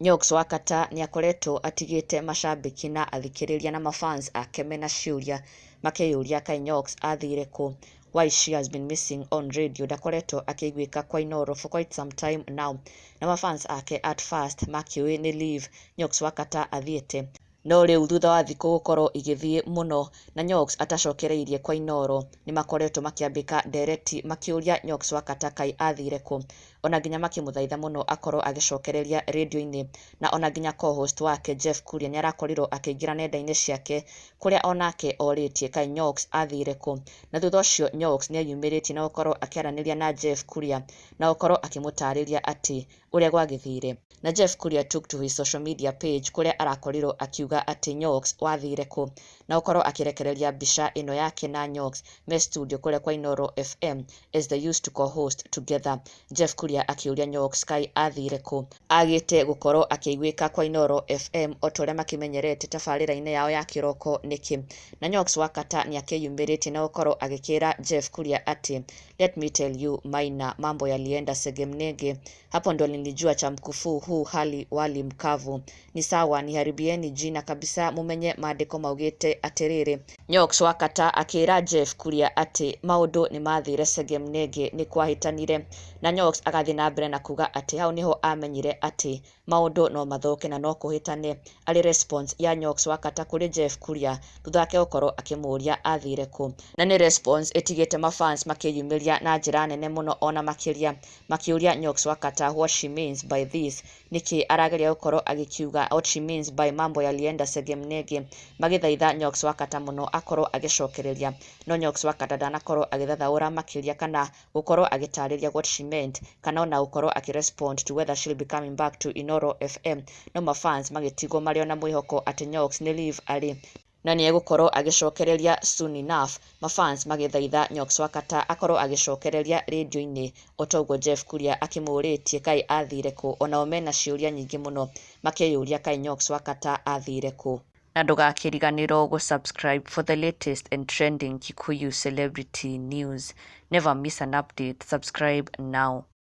Nyox Wakata nĩakoretwo atigĩte macambĩki na athikĩrĩria na mafans ake mena ciũria, makĩyũria kaĩ Nyox athire kũ? Why she has been missing on radio? Ndakoretwo akĩiguĩka kwa Inooro for quite some time now. Na mafans ake at first makĩũĩ nĩ leave Nyox Wakata athiĩte, no rĩu thutha wa thikũ gũkorwo igĩthiĩ mũno na Nyox atacokereirie kwa Inooro, nĩ makoretwo makĩambĩka ndereti makĩũria Nyox Wakata kaĩ athire kũ, ona nginya makĩmũthaitha mũno akorwo agĩcokereria rĩndiũ-inĩ. Na ona nginya co-host wake Jeff Kuria nĩ arakorirwo akĩingĩra nenda-inĩ ciake, kũrĩa onake orĩtie kaĩ Nyox athire kũ. Na thutha ũcio Nyox nĩ eyumĩrĩtie na gũkorwo akĩaranĩria na Jeff Kuria na gũkorwo akĩmũtarĩria atĩ ũrĩa gwagĩthire. Na Jeff Kuria took to his social media page, kũrĩa arakorirwo akiuga atĩ Nyox wathire kũ, na gũkorwo akĩrekereria mbica ĩno yake na Nyox me studio kũrĩa kwa Inooro FM as they used to co-host together. Jeff Kuria akĩũria Nyox kaĩ athire kũ, agĩte gũkorwo akĩiguĩka kwa Inooro FM o ta ũrĩa makĩmenyerete tabarĩra-inĩ yao ya kĩroko nĩkĩ. Na Nyox Wakata nĩ akĩyumĩrĩtie na gũkorwo agĩkĩra Jeff Kuria atĩ, "Let me tell you Maina, mambo yalienda segemnege, hapo ndo nilijua cha mkufu huu hali wali mkavu. Ni sawa, niharibieni jina kabisa, mumenye maandĩko maugĩte atĩrĩrĩ." Nyox Wakata akĩra Jeff Kuria atĩ maũndũ nĩ mathire segemnege, nĩ kwahĩtanire. Na Nyox agathiĩ na mbere na kuga atĩ hau nĩho amenyire atĩ maũndũ no mathũke na no kũhĩtane. Arĩ response ya Nyox Wakata kũrĩ Jeff Kuria thutha wake gũkorwo akĩmũũria athire kũ. Na nĩ response ĩtigĩte mafans makĩyumĩria na njĩra nene mũno, ona makĩria makĩũria Nyox Wakata what she means by this, nĩkĩ arageria gũkorwo agĩkiuga, what she means by mambo yalienda segemnege. Magĩthaitha Nyox Wakata mũno akorwo agĩcokereria, no Nyox Wakata ndanakorwo agĩthathaũra makĩria kana gũkorwo agĩtarĩria what she meant, kana ona gũkorwo akĩrespond to whether she'll be coming back to Inooro FM. No mafans magĩtigwo marĩ ona mwĩhoko atĩ Nyox nĩ leave arĩ na nĩ egũkorwo agĩcokereria soon enough. Mafans magĩthaitha Nyox Wakata akorwo agĩcokereria rĩndiũ-inĩ o ta ũguo Jeff Kuria akĩmũrĩtie kaĩ athire kũ. Onao mena ciũria nyingĩ mũno makĩyũria kaĩ Nyox Wakata athire kũ. Na ndũgakĩriganĩrwo gũ-subscribe for the latest and trending Kikuyu celebrity news. Never miss an update. Subscribe now.